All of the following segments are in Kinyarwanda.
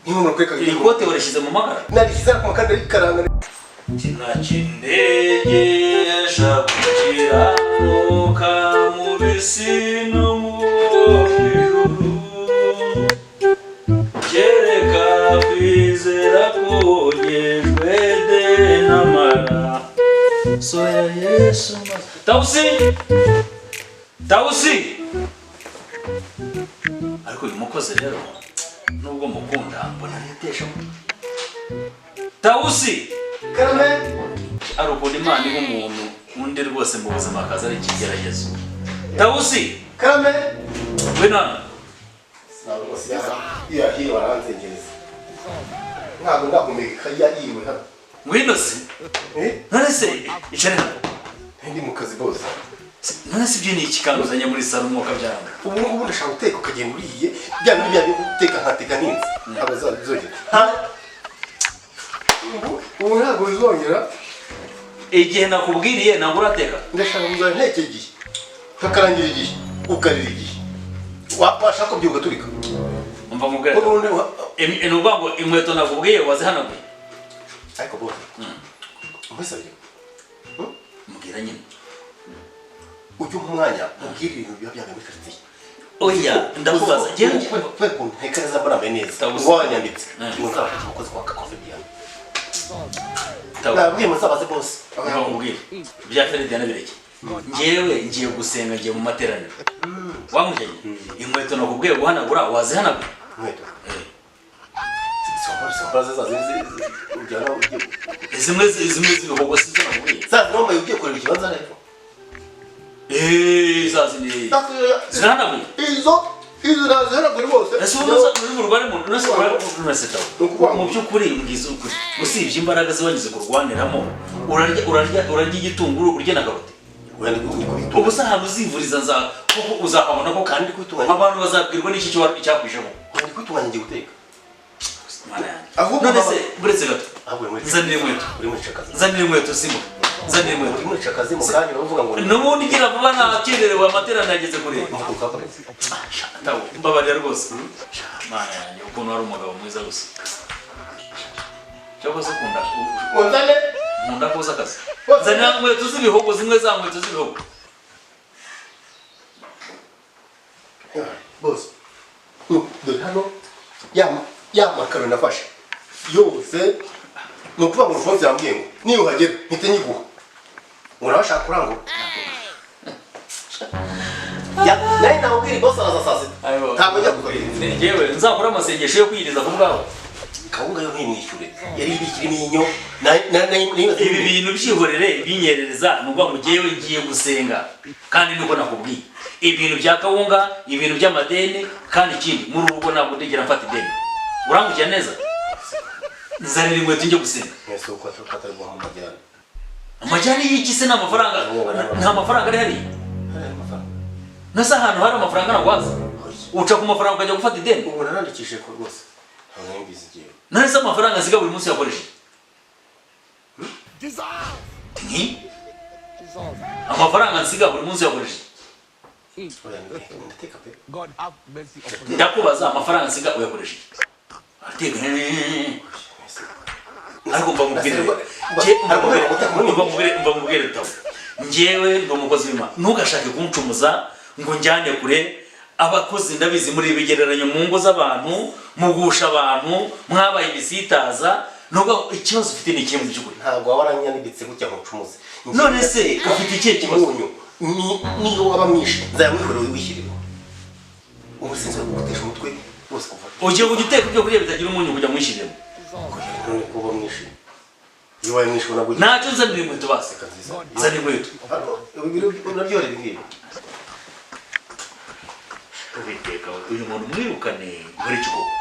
Niba umuntu kweka. Iri kote warishyize mu makara? Narishyize ku makara, rikaranga. Sinakindegesha gukiranuka mu bisi no mu ijuru, kereka kwizera kogejwe de n'amara soya Yesu. Tawusi, Tawusi! Ariko uyu mukozi rero, nubwo mukunda, mbona nitesha. Tawusi! Karame. Ari ukuntu Imana iba umuntu undi rwose mu buzima akaza ari ikigeragezo. Tawusi! Karame. Ngwino hano. Rwose iyo yahiye baranzengereza, ntabwo ndahumeka yiriwe hano. Ngwino se. Eh. None se icare hano. Ndi mu kazi, bose. None se ibyo ni iki kandi uzanye muri salo, umwuka byanga? Ubu ngubu ndashaka guteka ukagenda uriye bya bindi bya guteka, nkateka ntinze, ntabwo bizongera. Ubu ntabwo bizongera. Igihe nakubwiriye ntabwo urateka. Ndashaka kuzajya ntekera igihe, nkakarangira igihe, ukarira igihe. Washaka kubyuka ugaturika. Umva mubwira. Ubundi Ni ukuvuga ngo inkweto nakubwiye wazihanaguye? Ariko bose nkusabye. Mbwira nyine. Ujye umpa umwanya mubwire ibintu biba byabaye muri karitsiye. Oya, ndakubaza njyewe. Kubera ukuntu ntekereza, mbona nambaye neza. Tabuze. Ngo wanyambitse ngo nzabashake umukozi kwa kakoze biyana. Tabu. Nabwiye muzabaze bose. Umva nkubwire, bya Feredi bireke. Njyewe ngiye gusenga, ngiye mu materaniro. Wamujyanye inkweto nakubwiye guhanagura wazihanaguye? Inkweto? Eh. Simbara za zindi ujyana ugiye Zimwe z'ibihogo si zo nakubwiye. Za zindi wambaye ugiye kureba ikibanza rero. Eh, za zindi zirahanaguye? Izo nazihanagura rwose. Ese ubu nuza uri burwane mu nose nose tawe? Ni ukuvuga Mu by'ukuri, mbwiza ukuri, usibye imbaraga ziwanyuze kurwaniramo, urarya urarya urarya igitunguru, urya na karoti. Wenda ndi kubitunga. Ubu se ahantu uzivuriza nza kuko uzahabona ko Kandi kubitunganya. Abantu bazabwirwa n'iki cyo cyakwishemo? Wenda kubitunganya, ngiye guteka. Mana yanjye! Ahubwo None se buretse gato. Ahubwo uri muri Nzanira inkweto. Uri muri akazi. Nzanira inkweto, simo, nzanira inkweto. Uri muri akazi, mu kanya uravuga ngo N'ubundi gira vuba, nakererewe, amateraniro ageze kure. Umutuku kakomeza. Tawo, mbabarira rwose. Mana yanjye, ukuntu wari umugabo mwiza gusa! Cyangwa se ukunda Nzane. Nkunda koza akazi. Nzanira inkweto z'ibihogo, zimwe za nkweto z'ibihogo. Bose, dore hano ya makaro nafashe yose. Ni ukuvuga ngo Alphonse yambwiye ngo niba uhagera mpite nyiguha, ngo nawe ashaka kurangura. Nawe namubwira boss araza saa 6, ntabwo njya kugahinda. Njyewe nzakora amasengesho yo kwiyiriza ku bwawe. Kawunga yo ntimwishyure, yari ibikirimo inyo. Ibi bintu byihorere, binyerereza. Ni ukuvuga ngo njyewe ngiye gusenga, kandi niko nakubwiye ibintu bya kawunga, ibintu by'amadeni. Kandi ikindi, muri uru rugo ntabwo ndigera mfata ideni. Urangukira neza, nzanira inkweto njye gusenga. Mwese uko atari guha mu majyane. Amajyane y'iki se? Ni amafaranga, nta mafaranga ari hariya. Hariya amafaranga. Nase ahantu hari amafaranga ntabwo waza uca ku mafaranga ukajya gufata ideni? Ubu narandikishije ko rwose ntabwo nari mbizi igihe. None se amafaranga nsiga buri munsi yakoresheje nti amafaranga nsiga buri munsi yakoresheje? Oya, ndateka pe. God have mercy upon us. Ndakubaza, amafaranga nsiga uyakoresheje? Arateka, ariko mva mubwire rero. Mva mubwire tawo, njyewe ndi umukozi w'Imana, ntugashake kuncumuza ngo njyane kure. Abakozi ndabizi muri ibigereranyo mu ngo z'abantu, mugusha abantu, mwabaye ibisitaza. Nubwo ikibazo ufite ni ikihe mu by'ukuri? Ntabwo waba waranyanditse gutya ngo ucumuze. None se ufite ikihe kibazo? Umunyu niyo waba mwinshi, nzayamwihorera wishyiremo. Ubu sinzi kugutesha umutwe rwose kuva. Ugiye kujya uteka ibyo kurya bitagira umunyu kujya mwishyiremo? None kuba mwinshi, iyo wabaye mwinshi ubona gutya. Ntacyo, nzanira inkweto basi. Reka nziza. Nzanira inkweto. Hano ibi biro unaryohera ibi ngibi. Uwiteka we, uyu muntu mwirukane muri iki koko?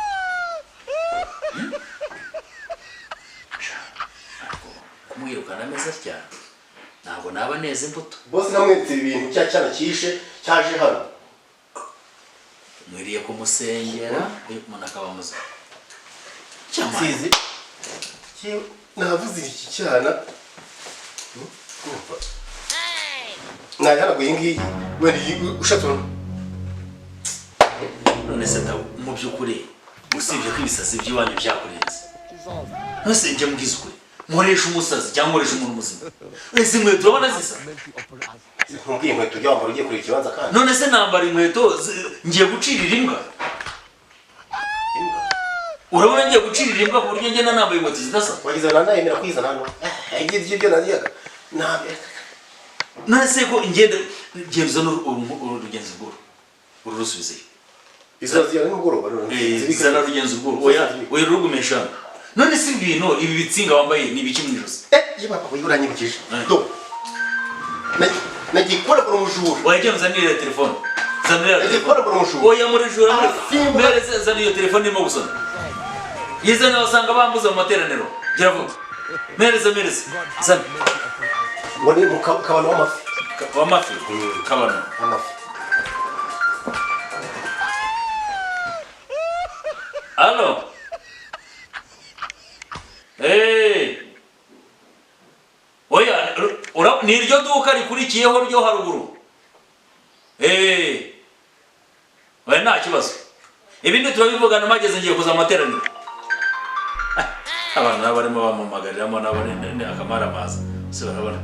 Kumwirukana ameze atya, ntabwo naba neza imbuto. Bose namweretse ibi bintu, cya cyana cyishe cyaje hano. Mwiriye kumusengera, uyu muntu akaba muzima. Cyamara. Sizi navuze iki cyana. Urumva? Nayihanaguye iyi ngiyi, wenda iyi ushatse None se Tawo, mu by'ukuri Usibye ko ibisazi by'iwanyu byakurenze. Nose njye mbwiza ukuri, nkoresha umusazi cyangwa nkoresha umuntu muzima? Izi nkweto urabona zisa? Ntumbwiye inkweto ujya wambara ugiye kureba ikibanza kandi. None se nambara inkweto ngiye gucirira imbwa? Imbwa. Urabona ngiye gucirira imbwa ku buryo ngenda nambaye inkweto zidasa? Wagize ngo nandayemera kwizana hano. Ibyo ibyo nagiyaga. Nabe. None se ko ngenda genda uzane uru rugenzi rw'uru, uru rusubizeyo. Izo ziya nimugoroba rero. Zana rugenzi rw'uru. Oya, oya, rugumisha hano. None se ibintu ibi bitsinga wambaye ni ibiki mu ijosi? Ye papa, uranyibukije. Do. Nagiye kubona umujura. Oya, genda uzanire telefone, zanira. Nagiye kubona umujura. Oya, muri jura muri Arasimbuka. Mbere zana iyo telefone irimo gusona. Yizana, basanga bambuza mu materaniro. Gira vuba, mpereza, mpereza, zana. Ngo ni mu kabano w'amafi. W'amafi kabano. Amafi. Allo. Eh. Oya, ni iryo duka rikurikiyeho ryo haruguru. Eh. Oya, nta kibazo. Ibindi turabivugana mageze, ngiye kuza amateraniro. Abantu nabo barimo bamamagariramo nabo ni akamara maza. Se barabona.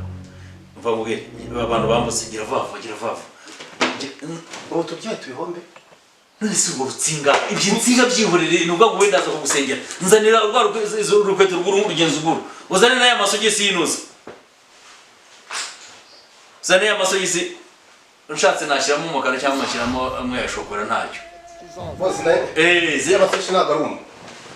Mva mubwire, abantu bambutse, gira vuba vuba, gira vuba vuba. Ubu tubyaye tubihombe. None si urwo rutsinga, ibyo nsinga byihorere, ni ubwo ngo wenda aza kugusengera. Nzanira rwa rukweto rw'uruhu rugenzi rw'uru, uzane n'aya masogisi y'inuza, uzane aya masogisi. Ushatse nashyiramo umukara cyangwa ngashyiramo amwe ya shokora, ntacyo. Bose nayo. Eh, Iya, amasogisi ntabwo ari umwe.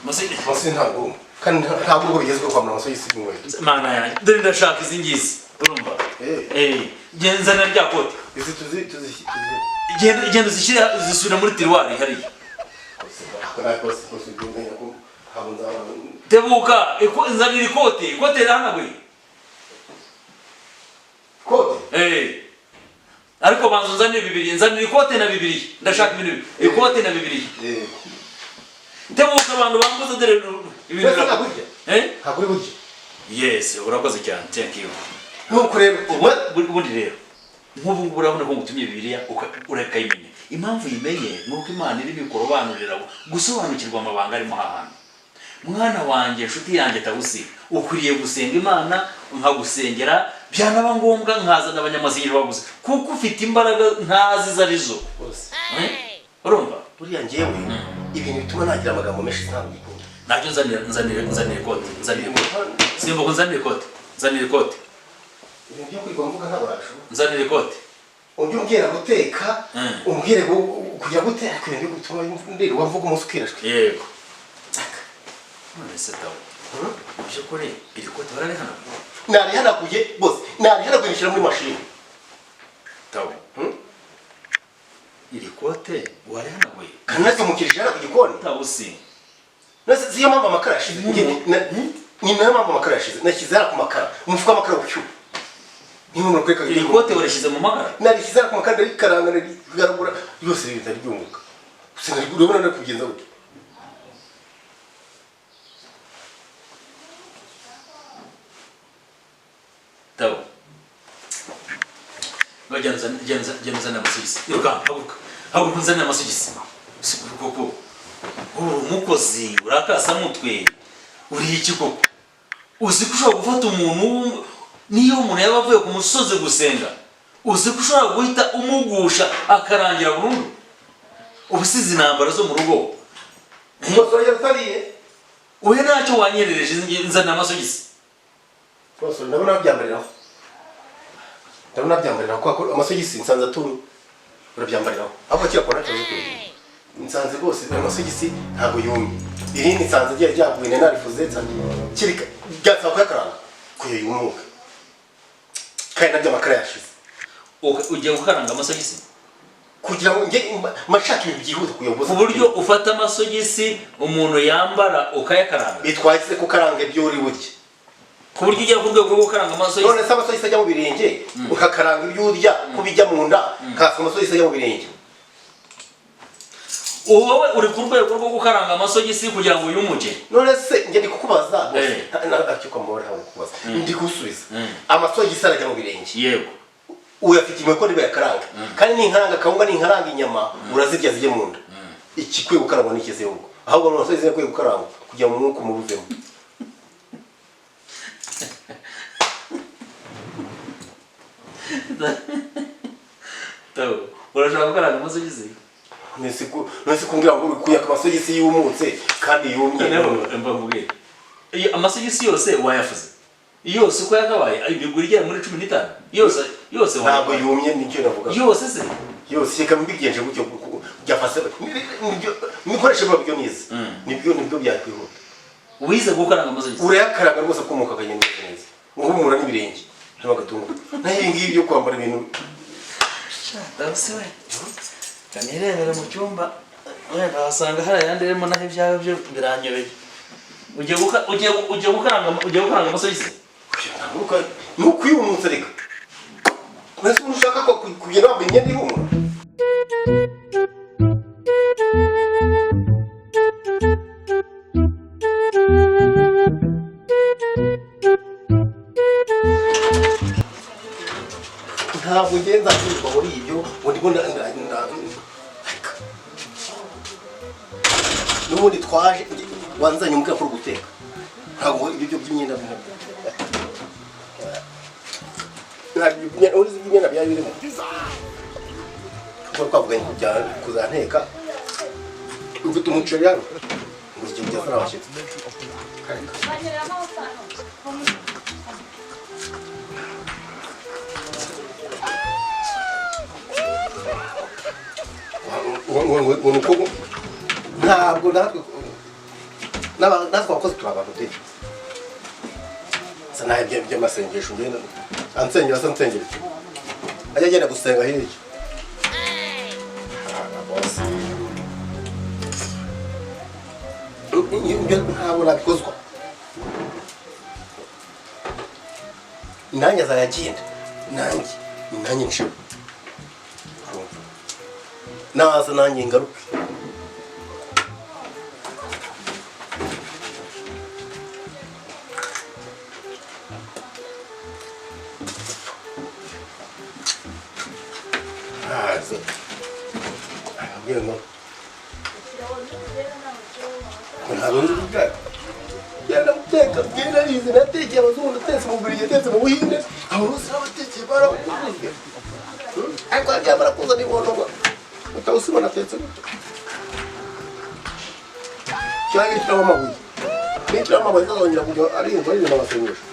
Masogisi. Amasogisi ntabwo ari umwe. Kandi ntabwo ubwo bigezweho kwambara amasogisi n'inkweto. Mana yanjye, dore ndashaka izi ngizi, urumva? Eh. Eh, genda nzanira rya kote. Izi tuzi tuzi tuzi. Genda, genda uzishyire, zisubira muri tiroir hariya. Kose kose ugenda ko ntabwo nzaba. Tebuka, nzanira ikote, ikote rirahanaguye. Kote. Eh. Ariko banza unzanire Bibiliya, nzanira ikote na Bibiliya. Ndashaka ibintu bibiri. Ikote na Bibiliya. Tebuka, abantu bambuze, dore ibintu. Mbese ntabwo urya? Eh? Ntabwo uri burya. Yes, urakoze cyane. Thank you. Nuko rero Ubundi rero nk'ubu ngubu urabona ko ngutumye Bibiliya urakayimenya. Impamvu uyimenye ni uko Imana irimo ikurobanurira gusobanukirwa amabanga arimo aha hantu. Mwana wanjye, inshuti yanjye Tawusi, ukwiriye gusenga Imana, nkagusengera, byanaba ngombwa nkazana abanyamasengesho baguze, kuko ufite imbaraga ntazi izo arizo. Bose. Eh? Urumva? Buriya njyewe ibintu bituma nagira amagambo menshi ntabwo mbikunda. Nabyo nzanira, nzanira, nzanira ikote, nzanira ikote. Simbuka, nzanira ikote, nzanira ikote. Ibintu byo kwiga mvuga ntabwo nabishobora. Nzanira ikote. Ujye umbwira guteka, umbwire kujya guteka, ariko ibintu byo gutuma ndirirwa mvuga umunsi ukirashwe. Yego. None se Tawo, mu by'ukuri iri kote bararihanaguye? Narihanaguye bose, narihanaguye nishyira muri mashini. Tawo, iri kote warihanaguye? Kandi naryumukirije hano ku gikoni. Tawo si Nase siyo mpamvu amakara yashize. Ni nayo mpamvu amakara yashize. Nashyize hano ku makara, umufuka w'amakara ushyuha. Niba umuntu kwereka. Iri kote warishyize mu makara? Narishyize hano ku makara, ndarikaranga, ndarigaragura byose bihita ryumuka. Gusa urabona nari kubigenza gute? Tawo, ngo genda uzane, genda, genda uzane amasogisi. Irukanka, haguruka, haguruka unzanire amasogisi. Si koko uri umukozi, urakasamutwe, uri iki koko? Uzi ko ushobora gufata umuntu niyo umuntu yaba avuye ku musozi gusenga, uzi ko ushobora guhita umugusha akarangira burundu? Ubu size intambara zo mu rugo. Bose uragera utariye. Uhe, ntacyo wanyerereje, nzanira amasogisi. Bose ndabona babyambariraho. Ndabona babyambariraho kubera ko amasogisi nsanze atumye. Urabyambariraho. Ahubwo kiriya kora ntakibazo kugira. Nsanze rwose amasogisi ntabwo yumye. Irindi nsanze ryari ryaguye, nari narifuze, nsanze kirika byasaba kuyakaranga kuyo yumuka. Kandi nabyo amakara yashize. Ugiye gukaranga amasogisi? Kugira ngo njye mashaka ibintu byihuta kuyoboza. Ku buryo ufata amasogisi umuntu yambara ukayakaranga? Bitwaye se kukaranga ibyo uri burye? Ku buryo ugera ku rwego rwo gukaranga amasogisi? None se amasogisi ajya mu birenge, ukakaranga ibyo urya ko bijya mu nda, nkaswe amasogisi ajya mu birenge. Wowe uri ku rwego rwo gukaranga amasogisi kugira ngo yumuke? None se njye ndi kukubaza rwose. Eh. Ariko mbora ntabwo kukubaza, ndi kugusubiza. Amasogisi arajya mu birenge. Yego. Uyafite imwe ko ntibayakaranga, kandi ninkaranga kawunga, ninkaranga inyama, urazirya zijye mu nda. Ikikwiye gukarangwa ni ikize ahubwo Ahubwo amasogisi akwiye gukarangwa kugira ngo umwuka umubuzemo. Tawo, urashaka gukaranga amasogisi? Nese kumbwira ngo kuyaka amasogisi yumutse kandi yumye. Noneho mba nkubwire, iyo amasogisi yose wayafuze yose uko yakabaye, imiguru igera muri 15 yose yose Ntabwo wayafuze. yumye, nicyo navuga. Yose se? Yose reka mbigenje gutyo byafase nikoreshe biba byo nize. Nibyo byakwihuta. Wize gukaranga amasogisi? Urayakaranga rwose akomoka akagenda neza. Uhumura n'ibirenge n'agatungo. Naho ibi ngibi byo kwambara ibintu Ndabuse we, kanirebera mu cyumba wenda wasanga hari ayandi arimo, naho ibyawe byo biranyobeye. Ugiye gukaranga amasogisi? Ni ukuyumutsa reka. Mbese umuntu ushaka ko kugenda wambaye imyenda ihumura? Ntabwo ngenza kwirirwa muri ibyo ngo ndimo reka. N'ubundi twaje wanzanye umbwira ko uri guteka, ntabwo ibyo by'imyenda ntabwo urizi iby'imyenda byari birimo, kuko twavuganye kuzanteka mfite umuceri hano ngo igihe ugeze abashyitsi. Ngo ni uko ntabwo natwe abakozi turi abantu de sa naho ibyo by'amasengesho ngenda ansengera asa nsengera iki ajya agenda gusenga hirya. Ah, boss. Ibyo ntabwo nabikozwa, nanjye azayagenda, nanjye nshiwe naza nanjye ngaruke. Haza arambwira ngo ntabwo nzi guteka, genda guteka genda rizi natekeye abazungu, natetse mu Bubiligi, natetse mu Buhinde, abarusi n'abatekeye barakunze, ariko byamara kuzana inkono ngo utawusibona natetse gutya cyangwa ishyiramo amabuye, nishyiramo amabuye azongera kujya arinzwe aririmba amasengesho.